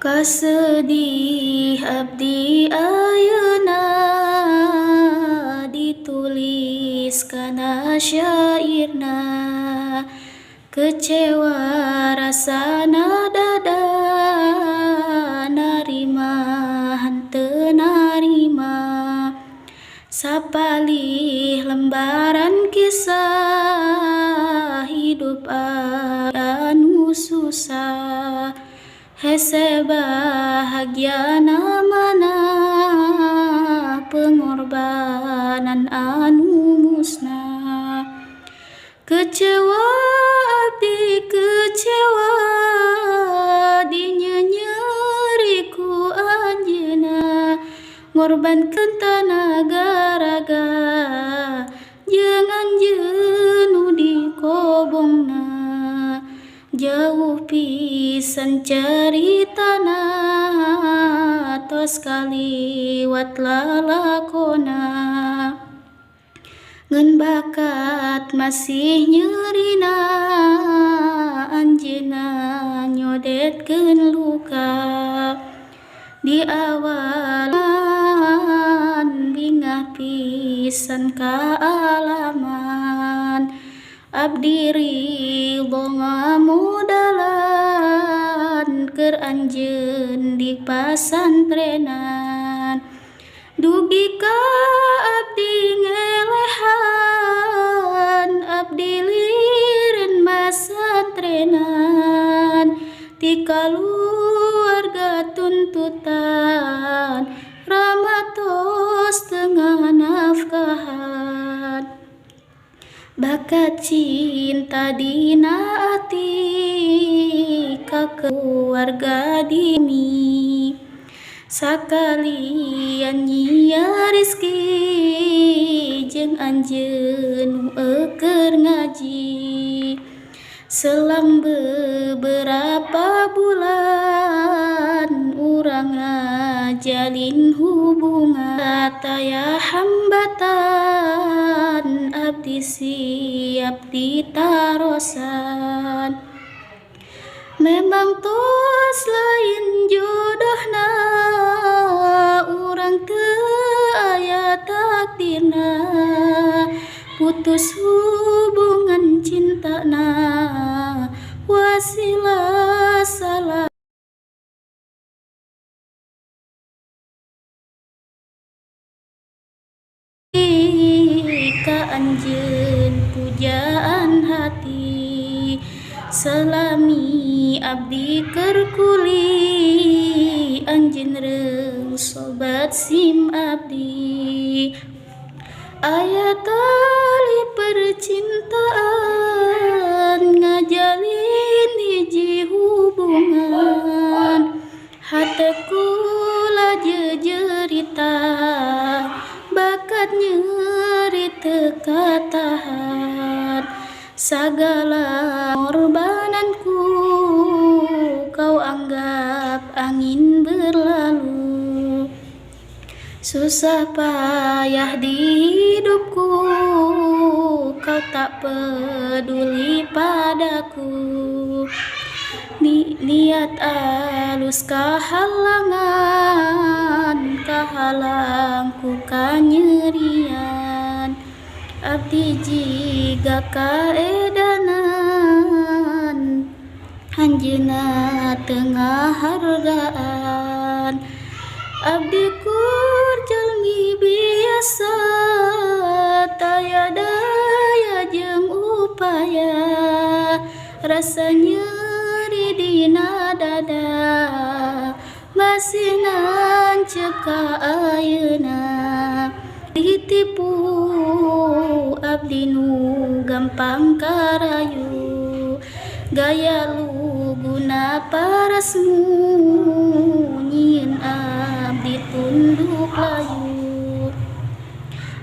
Kasedih abdi ayeuna ditulis kana syairna, kecewa rasana dada, narima henteu narima. Sapalih lembaran kisah hidup anu susah, hese bahagiana mana pengorbanan anu musnah. Kecewa abdi, kecewa, dinyenyeri ku anjeunna, ngorbankeun tanaga raga jeung anjeun nu dikobongna. Jauh pisan caritana, tos kaliwat lalakona, ngan bakat masih nyerina, anjeunna nyodetkeun luka di awalan. Bingah pisan kaalaman, abdi ridho ngamodalan keur anjeun di pasantrenan, dugi ka abdi ngelehan, abdi liren masantrenan. Ti kaluarga tuntutan, rama tos teu nganafkahan. Bakat cinta dina ati ka keluarga dimi, sakalian nyiar Rizky jeung anjeun nu keur ngaji. Selang beberapa bulan urang ngajalin hubungan, taya hambatan, abdi siap ditarosan. Memang tos lain jodohna, urang teu aya takdirna, putus hubungan cintana wasilah salah ka anjeun pujaan hati. Salami abdi keur kuli, anjeun reung sobat SIM abdi. Aya tali percintaan ngajalin hiji hubungan, hate kula jejerita, bakat nyeri teu katahan. Sagala pengorbananku kau anggap angin berlalu. Susah payah di hidupku kau tak peduli padaku. Niat alus kahalangan, kahalang ku kanyerian. Abdi jiga kaedanan, anjeunna teu ngahargaan. Abdi kur jalmi biasa, taya daya jeung upaya, rasa nyeri dina dada masih nancep ka ayeuna. Ditipu abdi nu gampang karayu, gaya luguna parasmu nyieun abdi tunduk layu.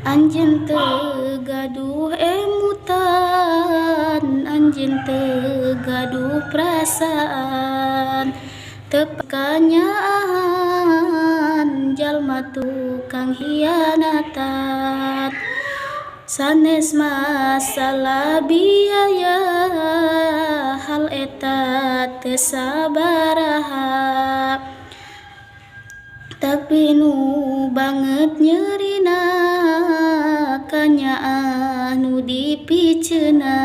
Anjeun teu gaduh emutan, anjeun teu gaduh perasaan, teu kanyaahan jalma tukang hianatan. Sanes masalah biaya, hal eta teu sabaraha. Tapi nu banget nyerina kanyaah nu dipiceuna.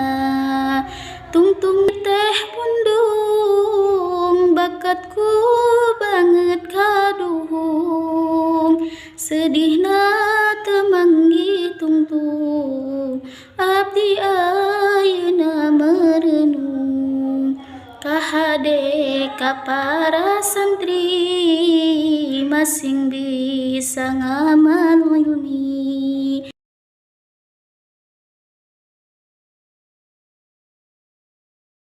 Tungtung teh pundung bakatku banget kaduhung. Sedihna teu manggih tungtung, abdi ayeuna merenung. Kahade ka para santri masing bisa ngamal ilmi.